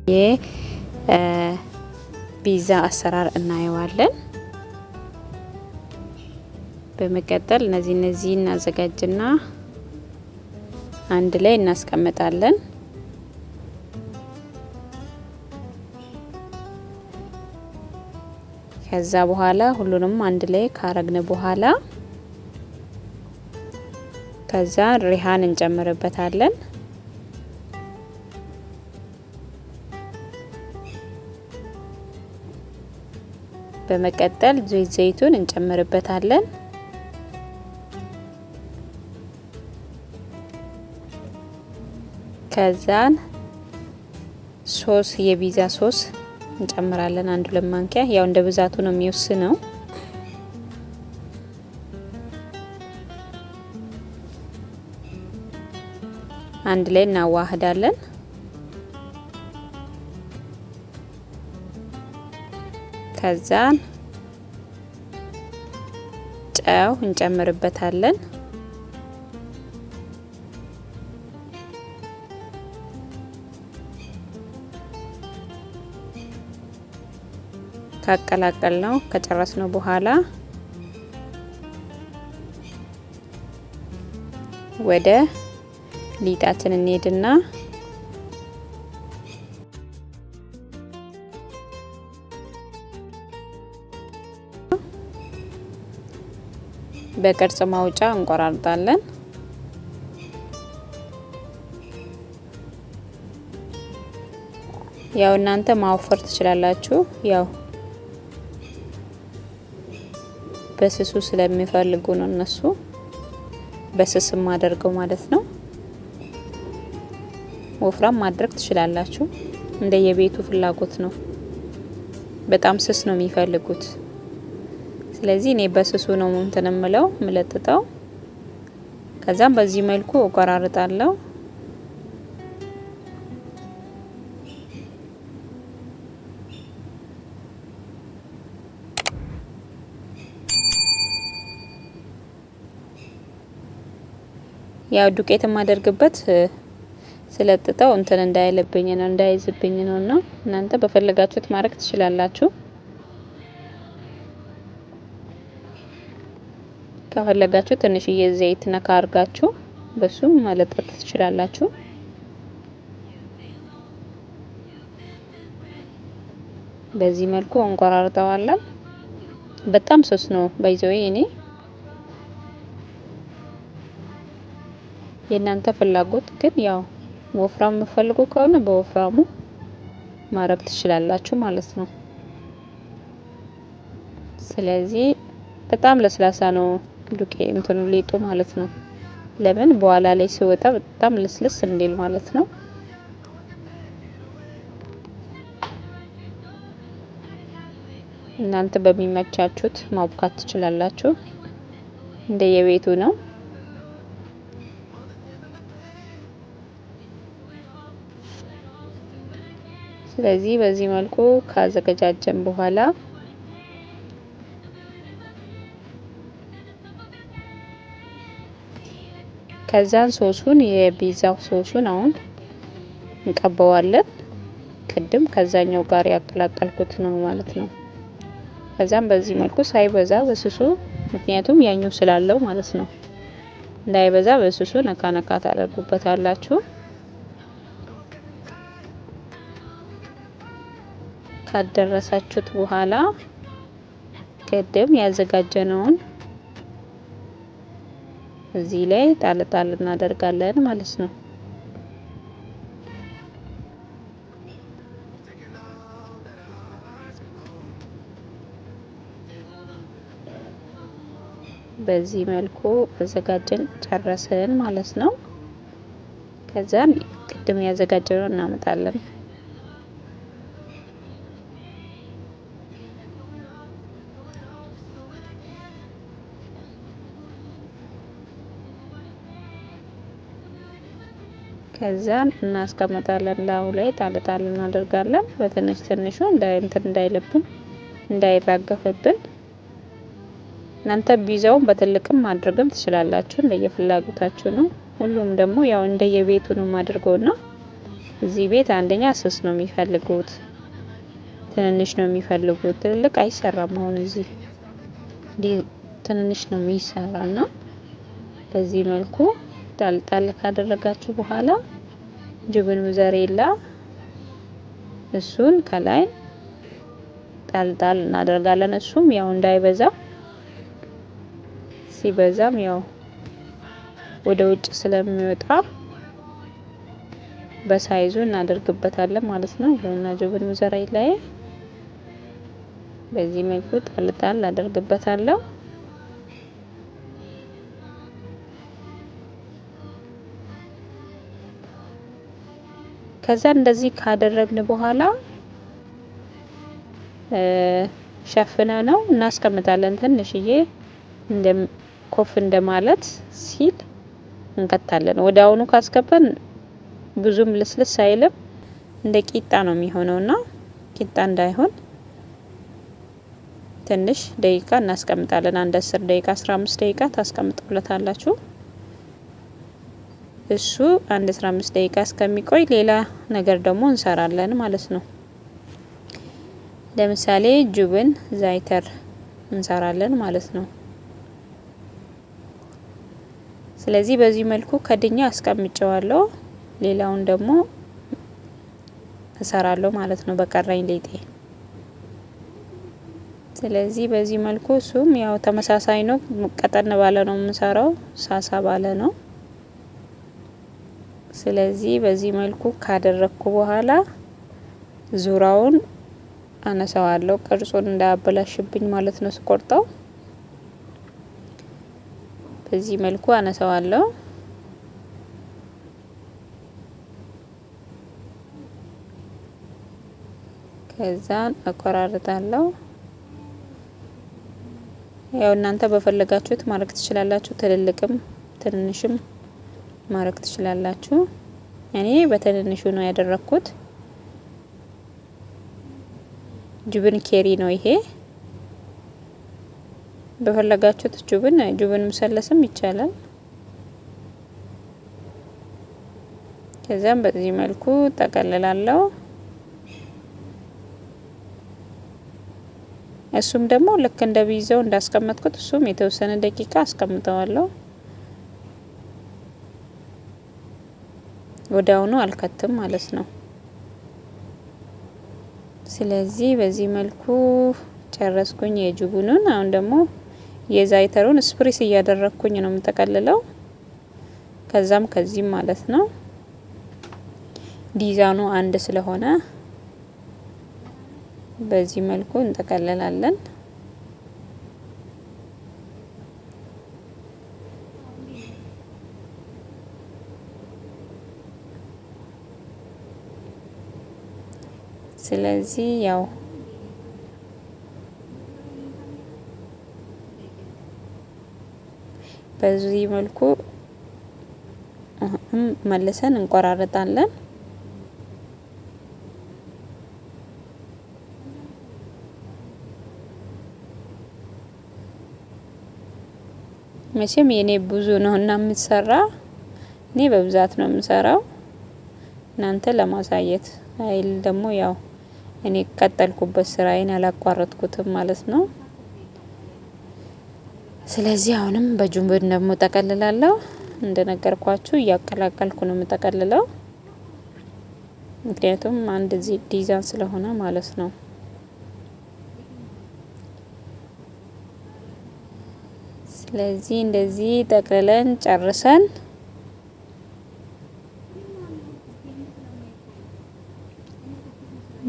የፒዛ አሰራር እናየዋለን። በመቀጠል እነዚህ እናዘጋጅና አንድ ላይ እናስቀምጣለን። ከዛ በኋላ ሁሉንም አንድ ላይ ካረግን በኋላ ከዛ ሪሃን እንጨምርበታለን። በመቀጠል ዘይቱን እንጨምርበታለን። ከዛን ሶስ የፒዛ ሶስ እንጨምራለን፣ 1-2 ማንኪያ። ያው እንደ ብዛቱ ነው የሚወስነው። አንድ ላይ እናዋህዳለን። ከዛን ጨው እንጨምርበታለን። ካቀላቀልነው ከጨረስነው በኋላ ወደ ሊጣችን እንሄድና በቅርጽ ማውጫ እንቆራርጣለን። ያው እናንተ ማወፈር ትችላላችሁ። ያው በስሱ ስለሚፈልጉ ነው እነሱ በስስ ማደርገው ማለት ነው። ወፍራም ማድረግ ትችላላችሁ፣ እንደየቤቱ ፍላጎት ነው። በጣም ስስ ነው የሚፈልጉት። ስለዚህ እኔ በስሱ ነው እንትን እምለው ምለጥጠው። ከዛም በዚህ መልኩ እቆራርጣለሁ። ያው ዱቄት የማደርግበት ስለጥጠው እንትን እንዳይልብኝ ነው፣ እንዳይዝብኝ ነውና እናንተ በፈለጋችሁት ማድረግ ትችላላችሁ። ከፈለጋችሁ ትንሽዬ ዘይት ነካ አድርጋችሁ በሱ መለጠጥ ትችላላችሁ። በዚህ መልኩ እንቆራርጠዋለን። በጣም ስስ ነው by the way። እኔ የእናንተ ፍላጎት ግን ያው ወፍራም የምፈልጉ ከሆነ በወፍራሙ ማድረግ ትችላላችሁ ማለት ነው። ስለዚህ በጣም ለስላሳ ነው ዱቄ እንትኑ ሊጡ ማለት ነው። ለምን በኋላ ላይ ሲወጣ በጣም ልስልስ እንዲል ማለት ነው። እናንተ በሚመቻችሁት ማቡካት ትችላላችሁ። እንደየቤቱ ነው። ስለዚህ በዚህ መልኩ ካዘገጃጀን በኋላ ከዛን ሶሱን የፒዛው ሶሱን አሁን እንቀባዋለን። ቅድም ከዛኛው ጋር ያቀላቀልኩት ነው ማለት ነው። ከዛም በዚህ መልኩ ሳይበዛ በስሱ፣ ምክንያቱም ያኛው ስላለው ማለት ነው፣ እንዳይበዛ በስሱ ነካ ነካ ታደርጉበታላችሁ። ካደረሳችሁት በኋላ ቅድም ያዘጋጀነውን እዚህ ላይ ጣል ጣል እናደርጋለን ማለት ነው። በዚህ መልኩ አዘጋጀን ጨረስን ማለት ነው። ከዛን ቅድም ያዘጋጀነውን እናመጣለን። ከዛን እናስቀምጣለን። ላዩ ላይ ጣል ጣል እናደርጋለን። በትንሽ ትንሹ እንትን እንዳይልብን እንዳይራገፍብን። እናንተ ፒዛውን በትልቅም ማድረግም ትችላላችሁ፣ እንደየፍላጎታችሁ ነው። ሁሉም ደግሞ ያው እንደየቤቱ ነው የማደርገውና እዚህ ቤት አንደኛ ስስ ነው የሚፈልጉት፣ ትንንሽ ነው የሚፈልጉት። ትልልቅ አይሰራም። አሁን እዚህ ትንንሽ ነው የሚሰራና በዚህ መልኩ ጣልጣል ካደረጋችሁ በኋላ جبن موزاريلا እሱን ከላይ ጣልጣል እናደርጋለን። እሱም ያው እንዳይበዛ፣ ሲበዛም ያው ወደ ውጭ ስለሚወጣ በ size ኡ እናደርግበታለን ማለት ነው። ይኸውና جبن موزاريلا ላይ በዚህ መልኩ ጣልጣል አደርግበታለሁ። ከዛ እንደዚህ ካደረግን በኋላ ሸፍነ ነው እናስቀምጣለን። ትንሽዬ እንደ ኮፍ እንደማለት ሲል እንከታለን። ወደ አሁኑ ካስገባን ብዙም ልስልስ አይልም፣ እንደ ቂጣ ነው የሚሆነውና ቂጣ እንዳይሆን ትንሽ ደቂቃ እናስቀምጣለን። አንድ 10 ደቂቃ 15 ደቂቃ ታስቀምጡለታላችሁ። እሱ አንድ 15 ደቂቃ እስከሚቆይ ሌላ ነገር ደግሞ እንሰራለን ማለት ነው። ለምሳሌ جبن زعتر እንሰራለን ማለት ነው። ስለዚህ በዚህ መልኩ ከድኛ አስቀምጨዋለሁ። ሌላውን ደግሞ እሰራለሁ ማለት ነው በቀረኝ ሊጤ። ስለዚህ በዚህ መልኩ እሱም ያው ተመሳሳይ ነው። ቀጠን ባለ ነው የምሰራው፣ ሳሳ ባለ ነው። ስለዚህ በዚህ መልኩ ካደረግኩ በኋላ ዙራውን አነሳዋለሁ፣ ቅርጹን እንዳያበላሽብኝ ማለት ነው። ስቆርጠው በዚህ መልኩ አነሳዋለሁ። ከዛን እቆራርጣለሁ። ያው እናንተ በፈለጋችሁት ማድረግ ትችላላችሁ። ትልልቅም ትንንሽም ማድረግ ትችላላችሁ። እኔ በትንንሹ ነው ያደረኩት። جبن ኬሪ ነው ይሄ። በፈለጋችሁት جبن جبن مثلث ም ይቻላል። ከዛም በዚህ መልኩ ጠቀልላለሁ። እሱም ደግሞ ልክ እንደ ፒዛው እንዳስቀመጥኩት እሱም የተወሰነ ደቂቃ አስቀምጠዋለሁ። ወዲያውኑ አልከትም ማለት ነው። ስለዚህ በዚህ መልኩ ጨረስኩኝ የ جبن ኡን። አሁን ደግሞ የ زعتر ኡን spread እያደረግኩኝ ነው የምጠቀልለው፣ ከዛም ከዚህም ማለት ነው። ዲዛይኑ አንድ ስለሆነ በዚህ መልኩ እንጠቀልላለን። ስለዚህ ያው በዚህ መልኩ መልሰን እንቆራረጣለን። መቼም የኔ ብዙ ነው እና የምሰራ እኔ በብዛት ነው የምሰራው። እናንተ ለማሳየት አይል ደግሞ ያው እኔ ቀጠልኩበት ስራዬን አላቋረጥኩትም ማለት ነው። ስለዚህ አሁንም በጁምብን ደግሞ ጠቀልላለሁ። እንደነገርኳችሁ እያቀላቀልኩ ነው የምጠቀልለው፣ ምክንያቱም አንድ ዲዛይን ስለሆነ ማለት ነው። ስለዚህ እንደዚህ ጠቅልለን ጨርሰን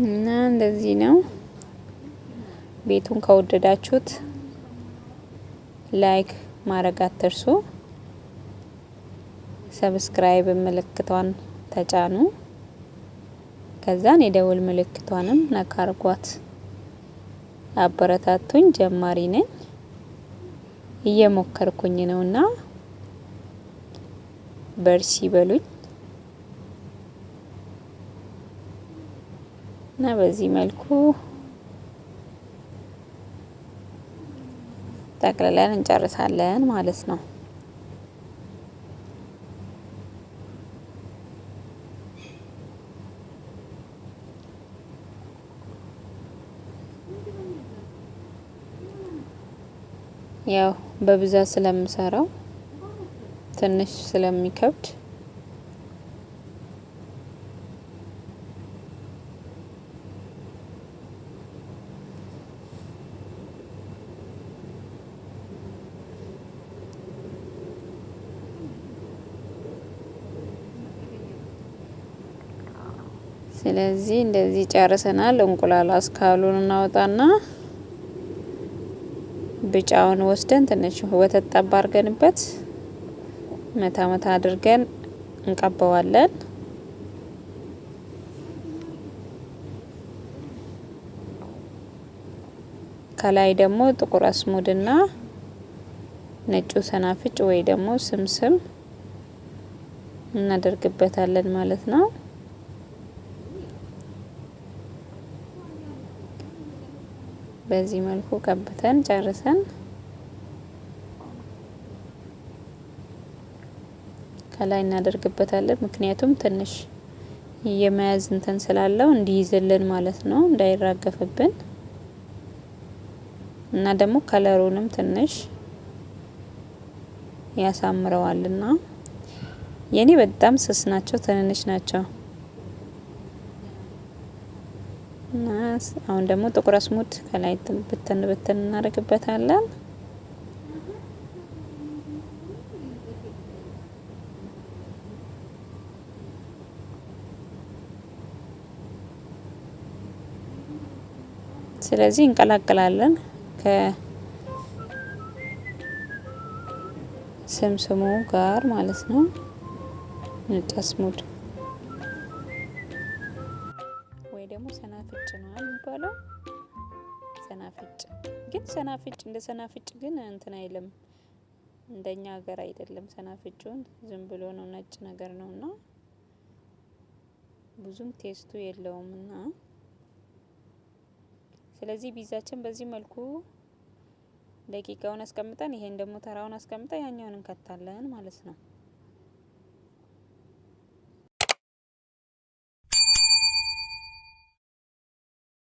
እና እንደዚህ ነው። ቤቱን ከወደዳችሁት like ማድረግ አትርሱ። subscribe ምልክቷን ተጫኑ። ከዛን የደውል ምልክቷንም ነካ አርጓት። አበረታቱኝ። ጀማሪ ነኝ፣ እየሞከርኩኝ ነውና በርሲ በሉኝ እና በዚህ መልኩ ጠቅልለን እንጨርሳለን ማለት ነው። ያው በብዛት ስለምሰራው ትንሽ ስለሚከብድ ስለዚህ እንደዚህ ጨርሰናል። እንቁላል አስካሉን እናወጣና ቢጫውን ወስደን ትንሽ ወተት ጠብ አድርገንበት መታ መታ አድርገን እንቀባዋለን። ከላይ ደግሞ ጥቁር አስሙድና ነጩ ሰናፍጭ ወይ ደግሞ ስምስም እናደርግበታለን ማለት ነው። በዚህ መልኩ ቀብተን ጨርሰን ከላይ እናደርግበታለን። ምክንያቱም ትንሽ የመያዝ እንትን ስላለው እንዲይዝልን ማለት ነው፣ እንዳይራገፍብን እና ደግሞ ከለሩንም ትንሽ ያሳምረዋልና የኔ በጣም ስስ ናቸው፣ ትንንሽ ናቸው። እና አሁን ደግሞ ጥቁር አስሙድ ከላይ ብትን ብትን እናደርግበታለን። ስለዚህ እንቀላቅላለን ከስምስሙ ጋር ማለት ነው። ነጭ አስሙድ ወይ ደግሞ ሰናፍጭ ነው የሚባለው። ሰናፍጭ ግን ሰናፍጭ እንደ ሰናፍጭ ግን እንትን አይልም፣ እንደኛ ሀገር አይደለም። ሰናፍጩን ዝም ብሎ ነው ነጭ ነገር ነውና ብዙም taste ኡ የለውም። እና ስለዚህ ፒዛችን በዚህ መልኩ ደቂቃውን አስቀምጠን ይሄን ደግሞ ተራውን አስቀምጠን ያኛውን እንከታለን ማለት ነው።